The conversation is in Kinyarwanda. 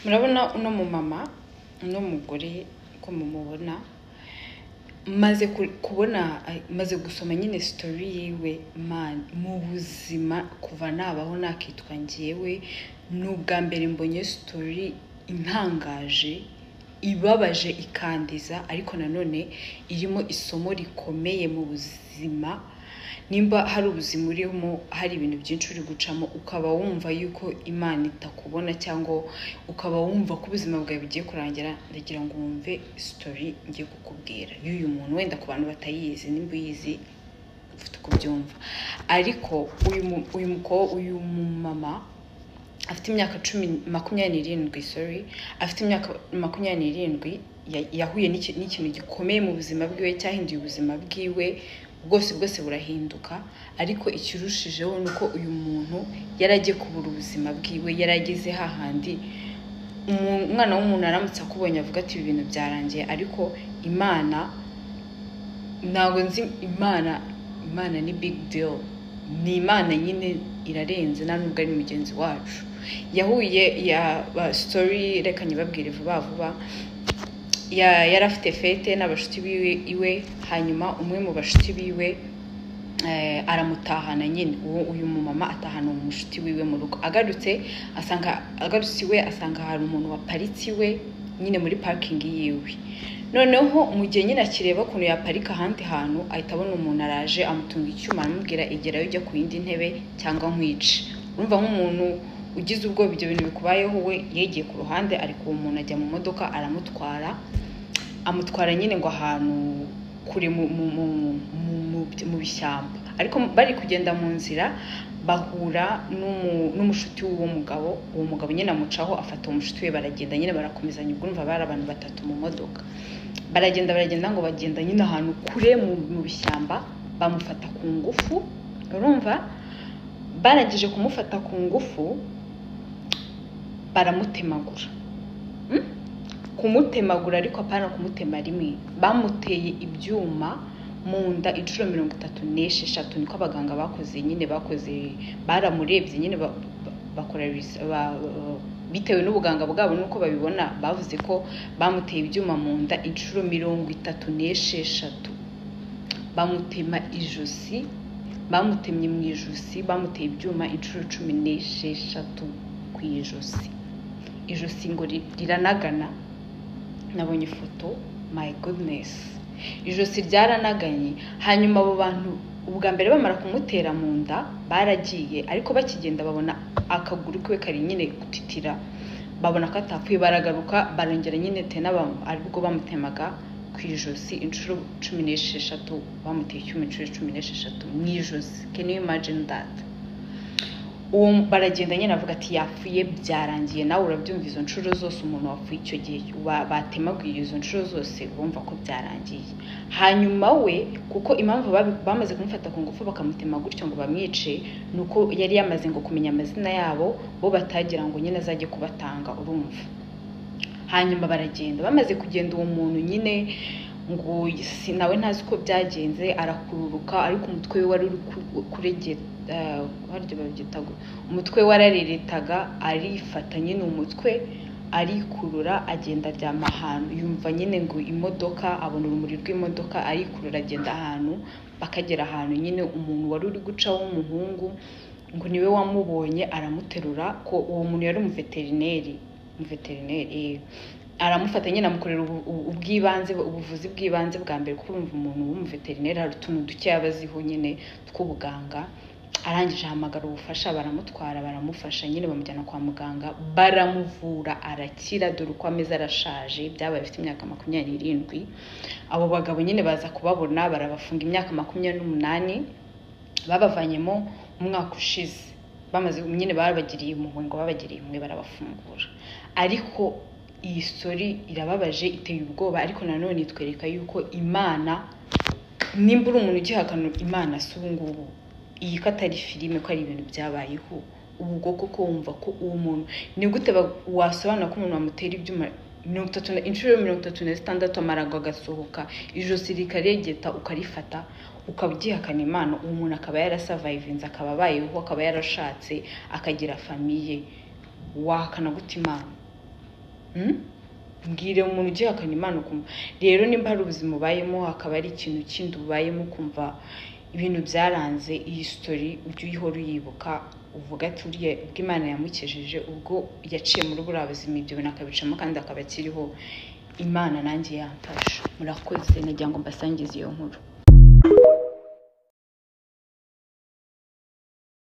Murabona uno mumama, uno mugore uko mumubona, maze kubona, maze gusoma nyine story yiwe. Man, mu buzima kuva nabaho nakitwa njyewe, ni ubwa mbere mbonye story intangaje, ibabaje, ikandiza, ariko nanone irimo isomo rikomeye mu buzima. Nimba hari ubuzima urimo, hari ibintu byinshi uri gucamo, ukaba wumva yuko Imana itakubona cyangwa ukaba wumva ko ubuzima bwawe bugiye kurangira, ndagira ngo wumve story ngiye kukubwira y'uyu muntu. Wenda ku bantu batayizi, nimba uyizi ufite uko ubyumva, ariko uyu mumama afite imyaka cumi 27, sorry, afite imyaka 27, yahuye n'ikintu gikomeye mu buzima bwiwe cyahinduye ubuzima bwiwe bwose bwose, burahinduka. Ariko ikirushijeho ni uko uyu muntu yari agiye kubura ubuzima bwiwe, yari ageze hahandi umwana w'umuntu aramutse akubonye avuga ati: "Ibi bintu byarangiye." Ariko Imana, ntabwo nzi Imana, Imana ni big deal, ni Imana nyine irarenze, nta nubwo ari mugenzi wacu yahuye ya story. Reka nyibabwire vuba vuba. Yari afite fête n'abashuti biwe iwe, hanyuma umwe mu bashuti biwe aramutahana nyine. Uwo uyu mumama atahana uwo mushuti wiwe mu rugo. Agarutse asanga, agarutse iwe asanga hari umuntu waparitse iwe nyine muri parking yiwe. Noneho mu gihe nyine akireba ukuntu yaparika ahandi hantu, ahita abona umuntu araje, amutunga icyuma, aramubwira: "Egerayo ujya ku yindi ntebe cyangwa nkwice." Urumva nk'umuntu ugize ubwoba, ibyo bintu bikubayeho, we yegeye ku ruhande, ariko uwo muntu ajya mu modoka, aramutwara, amutwara nyine ngo ahantu kure mu bishyamba. Ariko bari kugenda mu nzira bahura n'umushuti w'uwo mugabo. Uwo mugabo nyine amucaho, afata uwo mushuti we, baragenda nyine, barakomezanya. Ubwo urumva bari abantu batatu mu modoka. Baragenda, baragenda, ngo bagenda nyine ahantu kure mu bishyamba, bamufata ku ngufu. Urumva barangije kumufata ku ngufu, baramutemagura. Kumutemagura ariko apana kumutema rimwe, bamuteye ibyuma mu nda inshuro 36. Niko abaganga bakoze nyine, bakoze, baramurebye nyine, bakora bitewe n'ubuganga bwabo n'uko babibona, bavuze ko bamuteye ibyuma mu nda inshuro 36, bamutema ijosi, bamutemye mu ijosi, bamuteye ibyuma inshuro 16 ku ijosi. Ijosi ngo riranagana. Nabonye ifoto, my goodness, ijosi ryaranaganye. Hanyuma abo bantu ubwa mbere bamara kumutera mu nda baragiye, ariko bakigenda babona akaguru kiwe kari nyine gutitira, babona ko atapfuye, baragaruka, barongera nyine tena, aribwo bamutemaga ku ijosi inshuro 16. Bamuteye icyuma inshuro 16 mu ijosi. Can you imagine that? Uwo baragenda nyine, avuga ati: "Yapfuye, byarangiye." Nawe urabyumva, izo nshuro zose umuntu wapfuye icyo gihe batemaguye izo nshuro zose, bumva ko byarangiye. Hanyuma we, kuko impamvu bamaze kumufata ku ngufu bakamutema gutyo ngo bamwice, ni uko yari yamaze ngo kumenya amazina yabo, bo batagira ngo nyine azajye kubatanga, urumva. Hanyuma baragenda, bamaze kugenda uwo muntu nyine ngo si nawe ntazi uko byagenze, arakururuka, ariko umutwe we wari uri kuregera, harya babyita umutwe warareretaga. Arifata nyine umutwe, arikurura, agenda aryama ahantu, yumva nyine ngo imodoka, abona urumuri rw'imodoka, arikurura, agenda ahantu, bakagera ahantu nyine umuntu wari uri gucaho w'umuhungu ngo niwe wamubonye, aramuterura, ko uwo muntu yari umuveterineri, umuveterineri. Aramufata nyine, amukorera ubw'ibanze, ubuvuzi bw'ibanze bwa mbere, kuko urumva umuntu w'umuveterineri hari utuntu duke aba aziho nyine tw'ubuganga. Arangije ahamagara ubufasha, baramutwara, baramufasha nyine, bamujyana kwa muganga, baramuvura, arakira. Dore uko ameze, arashaje. Byabaye afite imyaka 27. Abo bagabo nyine baza kubabona, barabafunga imyaka 28. Babavanyemo umwaka ushize, bamaze nyine, babagiriye impuhwe, ngo babagiriye impuhwe, barabafungura. Ariko iyi story irababaje, iteye ubwoba, ariko nanone itwereka yuko Imana, nimba uri umuntu ugihakana Imana, si ubu ngubu, iyi ko atari filime, ko ari ibintu byabayeho, ubu bwo koko wumva ko uwo muntu, ni gute wasobanura ko umuntu bamutera ibyuma 30 inshuro 36, amarago agasohoka, ijosi rikaregeta, ukarifata, ukaba ugihakana Imana, uwo muntu akaba yarasurvivinze, akaba abayeho, akaba yarashatse, akagira famille, wahakana gute Imana? Hmm? Mbwira umuntu ugihakana Imana ukumva. Rero nimba hari ubuzima ubayemo, hakaba ari ikintu kindi ubayemo, ukumva ibintu byaranze, iyi story ujye uyihora uyibuka, uvuga ati: "Uriya ubwo Imana yamukijije, ubwo yaciye muri buriya buzima, ibyo bintu akabicamo kandi akaba akiriho, Imana nanjye yamfasha." Murakoze, nagira ngo mbasangize iyo nkuru.